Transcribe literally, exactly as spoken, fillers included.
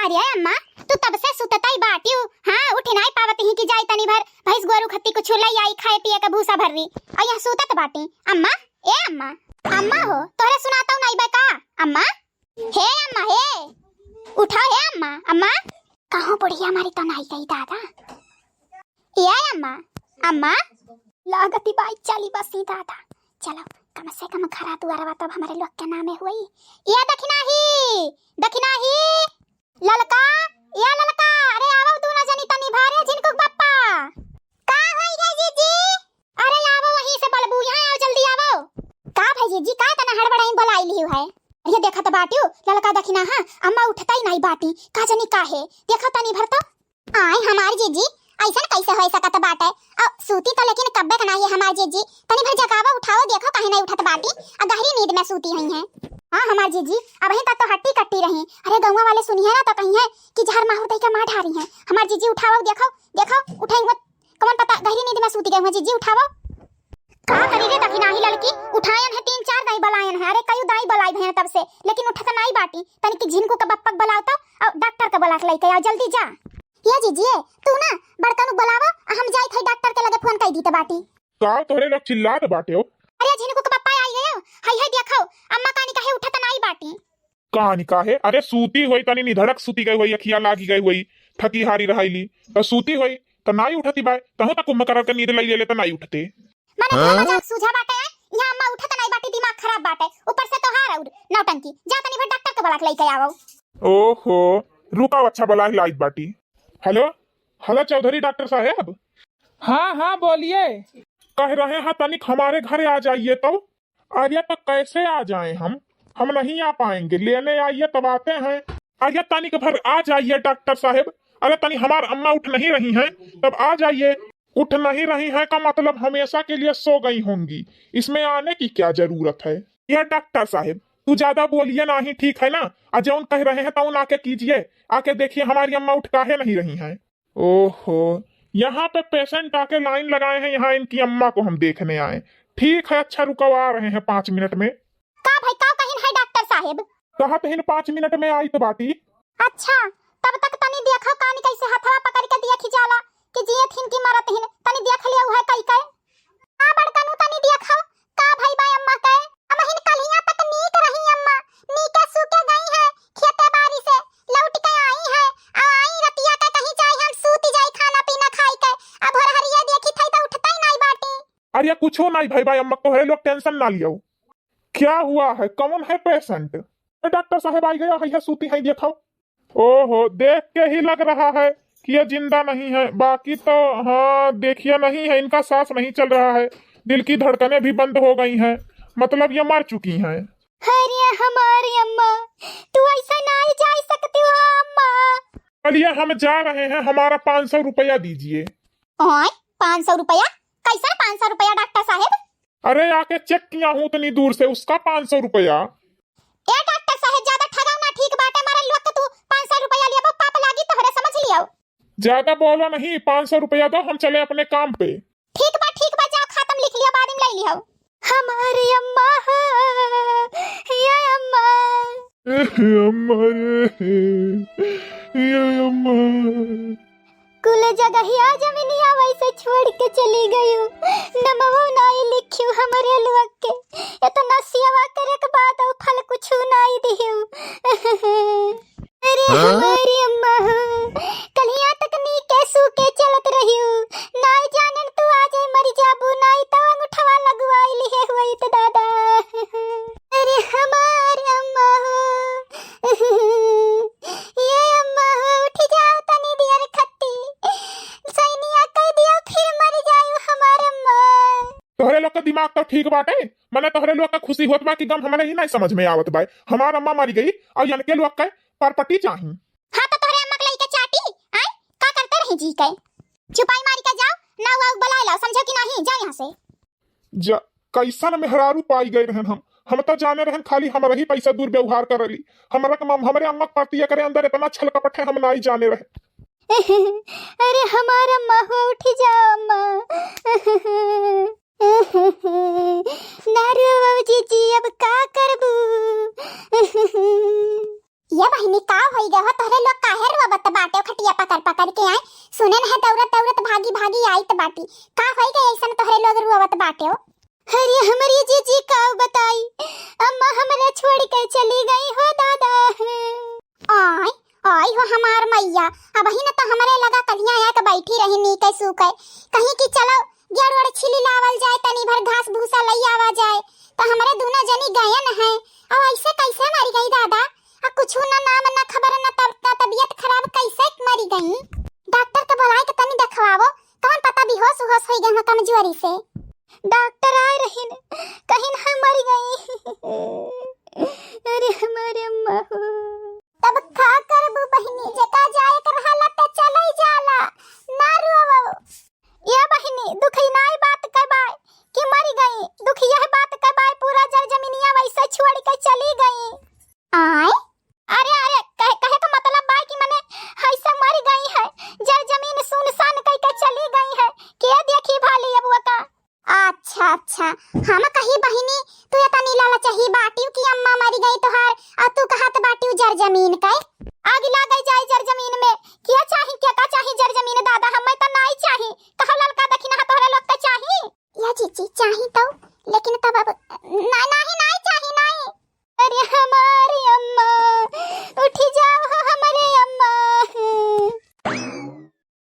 ये अम्मा, तू तब से सुततई बाटिउ, हाँ, उठि नाई पावत ही कि जाई तनी भर भैंस गोरू खत्ती कुछ लई आई खाए पिए के भूसा भर्री, अउ यहाँ सुतत बाटी। अम्मा, ए अम्मा, अम्मा हो, तोहरे सुनातउ नाई बा का? अम्मा, हे अम्मा, हे, उठा हे अम्मा, अम्मा। कहाँ बुढ़िया मारी तो नाई गई दादा। ए अम्मा, अम्मा। लागती बाई चली बसी दादा। चलो, कम से कम घरा दुआरवा तब हमरे लोग के नामे हुई। ए दखिनाही, दखिनाही, ललका, ए ललका, अरे आवो दूनो जनी तनी भरे झिनकुक बप्पा। का होई रे जीजी? अरे आवो वहीं से बलबू, यहाँ आओ, जल्दी आवो। का भाई जीजी, का तना हड़बड़ाई बोलाई लिहू है? अरे देखत बाटिउ, ललका दखिना, हाँ, अम्मा उठतई नाई बाटी, का जनी का है? देखो तनी भर तो। आय हमार जीजी, ऐसन कैसे हो सकत बाटे? अ, सूती तो लेकिन कब्बे के नाई है हमार जीजी, तनी भर जगावो उठावो, देखो काहे नाई उठत बाटी, अ गहरी नींद में सूती हुई हैं। हाँ हमार जीजी, अबहीं तक तो हट्टी कट्टी रही, अरे गौवा वाले सुनिहैं ना तो कहिहैं कि जहर माहुर दई के मार डारी हैं। हमार जीजी उठावो, देखो, देखो, उठे हुए, कौन पता गहरी नींद में सूती गई हुए, जीजी उठावो। का करी रे दखिनाही ललकी, उठायन है तीन चार दाई बलायन है, अरे कई दाई बलाई भैया तब से, लेकिन उठत नाई बाटी। तनी की झिनकू के बप्पक बलाओ तो, अउ डॉक्टर के बला के लइके आओ, जल्दी जा। ये जीजिए, तू ना बड़कनू बलावो, आ हम जाई थे डॉक्टर के लगे फोन कई दीते बाटी। का तोहरे लोग चिल्लात बाटे हो? अरे झिनकू के बप्पा आई गयो, हई हई देखो, अम्मा कानी कहे उठत नाई बाटी। कहानी का है? अरे सूती होई, तनी निधड़क सूती गई होई, अखिया लागी गई होई, थकी हारी रहाइली, त सूती होई, त नाई उठती बाय, तहु त कुंभकर्ण के नींद लई लेले त नाई उठते। मने हाँ? मजाक सूझा बाटे, यहाँ अम्मा उठत नाई बाटी, दिमाग खराब बाटे, ऊपर से तोहार और नौटंकी। जा तनी भर डॉक्टर के बला के लइके आवो। ओहो, रुकाओ, अच्छा बला लाइत बाटी। हेलो, हेलो चौधरी डॉक्टर साहेब। हाँ, हाँ, बोलिए। कह रहे हैं तनिक हमारे घर आ जाइए तो। अरे तो कैसे आ जाएं हम? हम नहीं आ पाएंगे, लेने आइए तब आते हैं। अरे तनिक भर आ जाइए डॉक्टर साहेब। अरे तनी हमार अम्मा उठ नहीं रही हैं, तब आ जाइए। उठ नहीं रही हैं का मतलब हमेशा के लिए सो गई होंगी, इसमें आने की क्या जरूरत है? यह डॉक्टर साहेब, तू ज्यादा बोलिए नहीं, ठीक है ना? आ जौन कह रहे हैं तौन आके कीजिए, आके देखिए हमारी अम्मा उठ काहे नहीं रही हैं। ओहो, यहाँ पे पेशेंट आके लाइन लगाए हैं, यहाँ इनकी अम्मा को हम देखने आए। ठीक है, अच्छा रुकवा रहे हैं पाँच मिनट में। का भाई, का कहिन है डॉक्टर साहेब? कहत हिन पाँच मिनट में आइत बाटी। अच्छा, तब तक तनी देखो कानी कैसे हथवा पकड़ के देखी जाला कि जियत हिन कि मरत हिन, तनी देख लियो है कई के। हाँ बड़कनू, तनी देखो का भई बा अम्मा के। अमहिन कलिया तक नीक रही अम्मा, नीके सूके गई है खेते बारी से, लौट के आई है, आ आई रतिया के कहीं जाई हम सूत जाई खाना पीना खाई के, अब भोरहरिया देखी थई तो उठते ही नाई बाटी। अरे कुछो नाई भई बा अम्मा, तोहरे लोग टेंशन ना लियो। क्या हुआ है, कौन है पेशेंट? ए, डॉक्टर साहेब आई गया है, सूती है, देखो। ओहो, देख के ही लग रहा है कि ये जिंदा नहीं है, बाकी तो हाँ, देखिए नहीं है, इनका सांस नहीं चल रहा है, दिल की धड़कनें भी बंद हो गई हैं, मतलब ये मर चुकी हैं। अरे हमारी अम्मा, तू ऐसा नहीं जा सकती हो अम्मा। चलिए हम जा रहे हैं, हमारा पाँच सौ रुपया दीजिए। ओए, पाँच सौ रुपया? कैसा पाँच सौ रुपया डॉक्टर साहेब? अरे आके चेक किया हूँ उतनी दूर से, उसका पाँच सौ रुपया। ए डॉक्टर साहेब, ज्यादा ठगाव ना ठीक बाटे, मरल लोग के तू पाँच सौ रुपया लिया, वो पाप लागी तोहरे, समझ लियो। ज्यादा बोलो नहीं, पाँच सौ रुपया दो, हम चले अपने काम पे। ठीक बा, ठीक बा, जाओ खातम लिख लिया, बाद में ले लियो। हमारी अम्मा हो, ये अम्मा। अम्मा रे, ये अम्मा। कुल जगहिया जमीनिया वैसे छोड़ के चली गयू, नमवो नाई लिख्यू हमरे लोग के, इतना सेवा करे के बाद फल कुछ नाई दिहू। अरे हाँ? हमारी अम्मा हो, कलिया तक नीके सूके चलत रहियू, नाई जानन तू आजे मर जाबू, नाई तो अंगूठवा लगवाई लिहे हुई तो दादा। अरे हमार अम्मा हो, ये अम्मा हो, उठ जाओ तनी देर खत्ती। सैनिया कह दियो फिर मर जायु हमार अम्मा। तोहरे लोग का दिमाग तो ठीक बाटे, मने तोहरे लोग का खुशी होत बा कि गम हमरे ही नहीं समझ में आवत बा। हमार अम्मा मरी गई और यनके लोग का परपटी चाही। हाँ तो तोहरे अम्मा के लइके चाटी, आय? का करते रही जी के? चुपाई मारी के जाओ, ना हुआ बुला लाओ, समझो कि नहीं? जाओ यहाँ से। जा, कैसन मेहरारू पाई गए रहन हम। हम तो जाने रहन खाली हमरा ही पैसा दुर्व्यवहार करली। हमरा के मम-, हमरे अम्मा के प्रति एकरे अंदर इतना छल कपट है, हम नाई जाने रहे। अरे हमार अम्मा हो, उठ जाओ अम्मा। ना रो जीजी, अब का करबू? ये बहिनी, का होई गए हो? तोहरे लोग काहे रोवत बाटे हो खटिया पकड़ पकड़ के? आए, सुने न है दौड़त दौड़त भागी भागी आइत बाटी। का होई गए ऐसन तोहरे लोग रोवत बाटे हो? अरे हमरी जीजी का बताई, अम्मा हमरे छोड़ के चली गई हो दादा। आय, आय हो हमार मैया, अबही न तो हमरे लगा कलिया आया के बैठी रही नीके सूखे, कहीं कि चलो गेड़ ओड़ छिली लावल जाए, तनी भर घास भूसा लई आवा जाए, तो हमरे दूनो जनी गयन है। अब ऐसे कैसे मरी गई दादा? आ कुछ न नाम न खबर न तब, न तबियत खराब, कैसे मरी गई? डॉक्टर के बुलाए के तनी देखवावो, कौन पता बेहोश उहोश होई गए हो कमजोरी से। डॉक्टर आए रहिन, कहिन है मरी गई। अरे हमारे अम्मा हो। तब का करबू बहिनी, जेका जाए के रहला त चलई जाला, ना रोवो। ये बहिनी, दुख नाई बात के बाय कि मरी गई, दुख यह बात के बाय पूरा जर जमीनिया वैसे छोड़ के चली गई। आय? अरे, अरे, कहे, कहे का मतलब बाय कि मने ऐसे मरी गई है, जर जमीन सुनसान कई के चली गई है, के देखी भाली अब वो का? अच्छा, अच्छा, हम कही बहिनी, तू इतनी लालचही बाटिउ कि अम्मा मरी गई तोहार, और तू कहत बाटिउ जर जमीन के? आग लागे जाए जर जमीन में।